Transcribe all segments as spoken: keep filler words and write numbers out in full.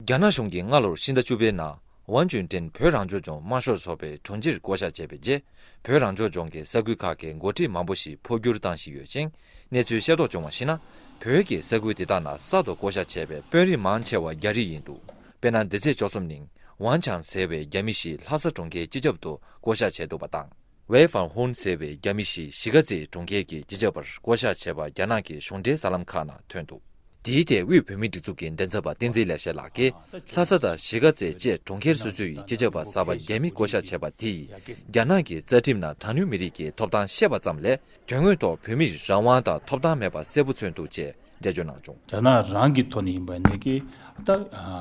རྒྱ་ནག་གཞུང་གིས་སྔ་ལོར་ཕྱི་ཟླ་བཅུ་པའི་ནང་ཝན་ཅུན་ཀྲེན་བོད་རང་སྐྱོང་ལྗོངས་དམར་ཤོག་ཚོགས་པའི་དྲུང་ཆེར་བསྐོ་གཞག་བྱས་པའི་རྗེས། བོད་རང་སྐྱོང་ལྗོངས་ཀྱི་ས་ཁུལ་ཁག་གི་འགོ་ཁྲིད་མང་པོ་ཞིག་འཕོ་འགྱུར་བཏང་བཞིན་ཡོད་ཅིང་། གནས་ཚུལ་ཤེས་རྟོགས་བྱུང་བར་གཞིགས་ན། བོད་ཀྱི་ས་ཁུལ་དེ་དག་ནང་གསར་དུ་བསྐོ་གཞག་བྱས་པའི་དཔོན་རིགས་མང་ཆེ་བ་རྒྱ་རིགས་ཡིན་འདུག་དཔེར་ན། འདི་ཚེས་བཅུ་གསུམ་ཉིན་ཝང་ཆང་ཟེར་བའི་རྒྱ་མི་ཞིག་ལྷ་ས་གྲོང་ཁྱེར་སྤྱི་ཁྱབ་ཏུ་བསྐོ་གཞག་བྱས་འདུག་པ་དང་། ཝེ་ཧྥང་ཧུན་ཟེར་བའི་རྒྱ་མི་ཞིག་གཞིས་ཀ་རྩེ་གྲོང་ཁྱེར་གྱི་སྤྱི་ཁྱབ་པར་བསྐོ་གཞག་བྱས་པ་རྒྱ་ནག་གི་གཞུང་འབྲེལ་གསར་ལམ་ཁག་ནང་ཐོན་འདུག་དེའི་ཐད་དབུས་བོད་མིའི་སྒྲིག་འཛུགས་ཀྱི་མགྲིན་ཚབ་པ་བསྟན་འཛིན་ལེགས་བཤད་ལགས་ཀྱིས། ལྷ་ས་དང་གཞིས་ཀ་རྩེ་བཅས་གྲོང་ཁྱེར་སོ་སོའི་སྤྱི་ཁྱབ་པ་གསར་པ་རྒྱ་མི་བསྐོ་གཞག་བྱས་པ་དེ་ཡིས། རྒྱ་ནག་གི་རྩ་ཁྲིམས་ནང་གྲངས་ཉུང་མི་རིགས་ཀྱི་ཐོབ་ཐང་བཤད་པ་ཙམ་ལས། དོན་དངོས་ཐོག་བོད་མིར་རང་དབང་དང་ཐོབ་ཐང་མེད་པ་གསལ་པོ་མཚོན་འདུག་ཅེས་འགྲེལ་བརྗོད་གནང་བྱུང་། རྒྱ་ནག་རང་གི་ཐོག་ནས་ཡིན་པ་ནས་ཀྱི་ད་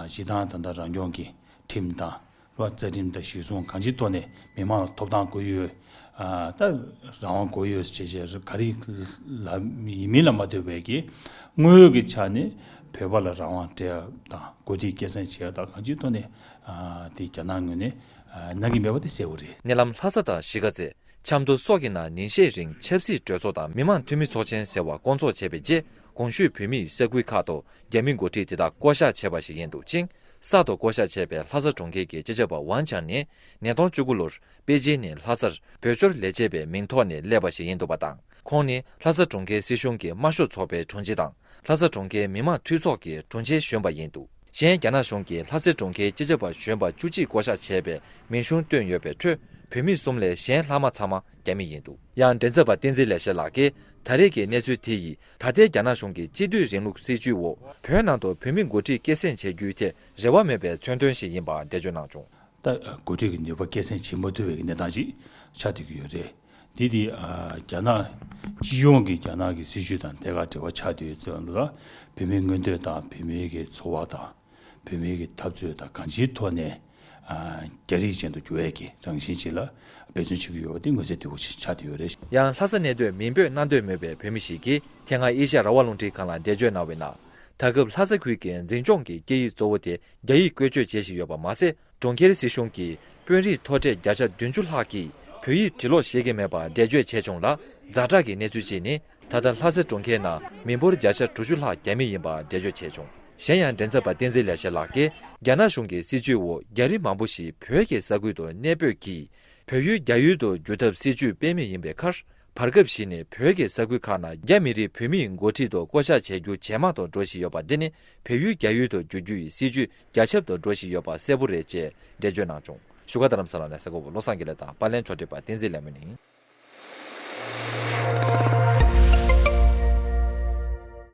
གཞི་བདག་ད་ལྟ་རང་སྐྱོང་གི་ཁྲིམས་དང་རོ། རྩ་ཁྲིམས་དང་གཞི་བཟུང་གང་ཅིའི་ཐོག་ནས་མི་མང་ལ་ཐོབ་ཐང་དགོས་ཡོད། ད་རང་དབང་དགོས་ཡོད་ཅེས་བྱས་ག་རེ་ལ་ཡིན་མིན་ལ་མ་ལྟོས་པའི་གི་དངོས་ཡོད་ཀྱི་ཆ་ནས་བོད་པ་ལ་རང་དབང་སྤྲད་ཡ་དང་འགོ་ཁྲིད་སྐྱེད་སྲིང་བྱེད་ཡ་དང་གང་ཅིའི་ཐོག་ནས་དེ་རྒྱ་ནག་ངོས་ནས་གནང་གི་མེད་པ་དེ་གསལ་པོ་རེད། ཉེ་ལམ་ལྷ་ས་དང་གཞིས་ཀ་རྩེ། ཆབ་མདོ་སོགས་ཀྱི་ནང་ཉིན་ཤས་རིང་ཆབ་སྲིད་གྲོས་ཚོགས་དང་མི་མང་འཐུས་མི་ཚོགས་ཆེན་ཟེར་བ་བསྐོང་ཚོགས་བྱས་པའི་རྗེས། གོང་ཞུས་བོད་མིས་ས་ཁུལ་ཁག་ཏུ་རྒྱ་མི་འགོ་ཁྲིད་དེ་དག་བསྐོ་གཞག་བྱས་པ་ཞིག་ཡིན་འདུག་ཅིང་། གསར་དུ་བསྐོ་གཞག་བྱས་པའི་ལྷ་ས་གྲོང་ཁྱེར་གྱི་སྤྱི་ཁྱབ་པ་ཝང་ཆང་ནི་ཉིས་སྟོང་བཅུ་དགུ་ལོར་པེ་ཅིན་ནས་ལྷ་སར་བོད་སྐྱོར་ལས་བྱེད་པའི་མིང་ཐོག་ནས་སླེབས་པ་ཞིག་ཡིན་འདུག་པ་དང་། ཁོང་ནི་ལྷ་ས་གྲོང་ཁྱེར་སྲིད་གཞུང་གི་དམར་ཤོག་ཚོགས་པའི་དྲུང་ཆེ་དང་། ལྷ་ས་གྲོང་ཁྱེར་མི་དམངས་འཐུས་ཚོགས་ཀྱི་དྲུང་ཆེ་གཞོན་པ་ཡིན་འདུག་གཞན་རྒྱ་ནག་གཞུང་གིས་ལྷ་སའི་གྲོང་ཁྱེར་སྤྱི་ཁྱབ་པ་གཞོན་པ་བཅུ་གཅིག་བསྐོ་གཞག་བྱས་པའི་མིང་གཞུང་བཏོན་ཡོད་པའི་ཁྲོད། བོད་མི་གསུམ་ལས་གཞན་ལྷག་མ་ཚང་མ་རྒྱ་མི་ཡིན་འདུག་ཡང་མགྲིན་ཚབ་པ་བསྟན་འཛིན་ལེགས་བཤད་ལགས་ཀྱིས། ད་རེས་ཀྱི་གནས་ཚུལ་དེ་ཡིས་ད་ལྟའི་རྒྱ་ནག་གཞུང་གི་སྤྱི་འཐུས་རིང་ལུགས་སྲིད་བྱུས་འོག་བོད་ནང་དུ་བོད་མི་འགོ་ཁྲིད་སྐྱེད་སྲིང་བྱེད་རྒྱུའི་ཐད་རེ་བ་མེད་པའི་མཚོན་དོན་ཞིག་ཡིན་པ་འགྲེལ་བརྗོད་གནང་བྱུང་། ད་འགོ་ཁྲིད་ཀྱི་ནུས་པ་སྐྱེད་སྲིང་བྱེད་མ་ཐུབ་པའི་གནས་སྟངས་ཤིག་ཆགས་བསྡད་ཀྱི་ཡོད་རེད། འདི་དེ་རྒྱ་ནག་སྤྱི་ཡོངས་ཀྱི་རྒྱ་ནག་གི་སྲིད་བྱུས་དང་ཐད་ཀར་འབྲེལ་བ་ཆགས་བསྡད་ཡོད་ཚུལ་ལ། བོད་མིའི་མངོན་འདོད་དང་བོད་མིའི་གི་འཚོ་བ་དང་བོད་མིའི་གི་འཐབ་རྩོད་དང་གང་ཅིའི་ཐོག་ནས་རྒྱ་རིགས་ཅན་དུ་འགྱུར་བའི་གི་རང་བཞིན་ཅིག་ལ་འབད་བརྩོན་བྱེད་ཀྱི་ཡོད་པ་དེ་མངོན་གསལ་དོད་པོ་ཞིག་ཆགས་བསྡད་ཡོད་རེད། ཡང་ལྷ་ས་གནས་སྡོད་མིང་འབོད་གནང་འདོད་མེད་པའི་བོད་མི་ཞིག་གིས་དེ་སྔ་ཨེ་ཤ་ཡ་རང་དབང་རླུང་འཕྲིན་ཁང་ལ་འགྲེལ་བརྗོད་གནང་བའི་ནང་། ད་སྐབས་ལྷ་ས་ཁུལ་གྱི་འཛིན་སྐྱོང་གི་སྐད་ཡིག་གཙོ་བོ་དེ་རྒྱ་ཡིག་བཀོལ་སྤྱོད་བྱེད་བཞིན་ཡོད་པ་མ་ཟད། གྲོང་ཁྱེར་སྲིད་གཞུང་གིས་དཔོན་རིགས་མཐོ་གྲས་བརྒྱ་ཆ་བདུན་ཅུ་ལྷག་གིས་བོད་ཡིག་འབྲི་ཀློག་ཤེས་ཀྱི་མེད་པ་འགྲེལ་བརྗོད་བྱས་བྱུང་ལ། ཛ་དྲག་གི་གནས་ཚུལ་གཅིག་ནི། ད་ལྟ་ལྷ་ས་གྲོང་ཁྱེར་ནང་མི་འབོར་བརྒྱ་ཆ་དྲུག་ཅུ་ལྷག་རྒྱ་མི་ཡིན་པ་འགྲེལ་བརྗོད་བྱས་བྱུང་། གཞན་ཡང་མགྲིན་ཚབ་པ་བསྟན་འཛིན་ལེགས་བཤད་ལགས་ཀྱིས། རྒྱ་ནག་གཞུང་གི་སྲིད་བྱུས་འོག་རྒྱ་རིགས་མང་པོ་ཞིག་བོད་ཀྱི་ས་ཁུལ་དུ་གནས་སྤོས་ཀྱིས། བོད་ཡུལ་རྒྱ་ཡུལ་དུ་བསྒྱུར་ཐབས་སྲིད་བྱུས་སྤེལ་མུས་ཡིན་པའི་ཁར། བར་སྐབས་ཤིག་ནས་བོད་ཀྱི་ས་ཁུལ་ཁག་ནང་རྒྱ་མི་རིགས་བོད་མིའི་འགོ་ཁྲིད་དུ་བསྐོ་གཞག་བྱེད་རྒྱུ་ཇེ་མང་དུ་འགྲོ་བཞིན་ཡོད་པ་འདི་ནི། བལ་ཡུལ་རྒྱ་ཡུལ་དུ་བསྒྱུར་རྒྱུ་ཡི་སྲིད་བྱུས་རྒྱ་ཁྱབ་ཏུ་འགྲོ་བཞིན་ཡོད་པ་གསལ་པོ་རེད་ཅེས་འགྲེལ་བརྗོད་གནང་བྱུང་། བཞུགས་སྒར་རྡ་རམ་ས་ལ་ནས་གསར་འགོད་པ་བློ་བཟང་དགེ་ལེགས་དང་པར་ལེན་ཕྱོགས་སྒྲིག་པ་བསྟན་འཛིན་ལེགས་སྨོན་ཡིན།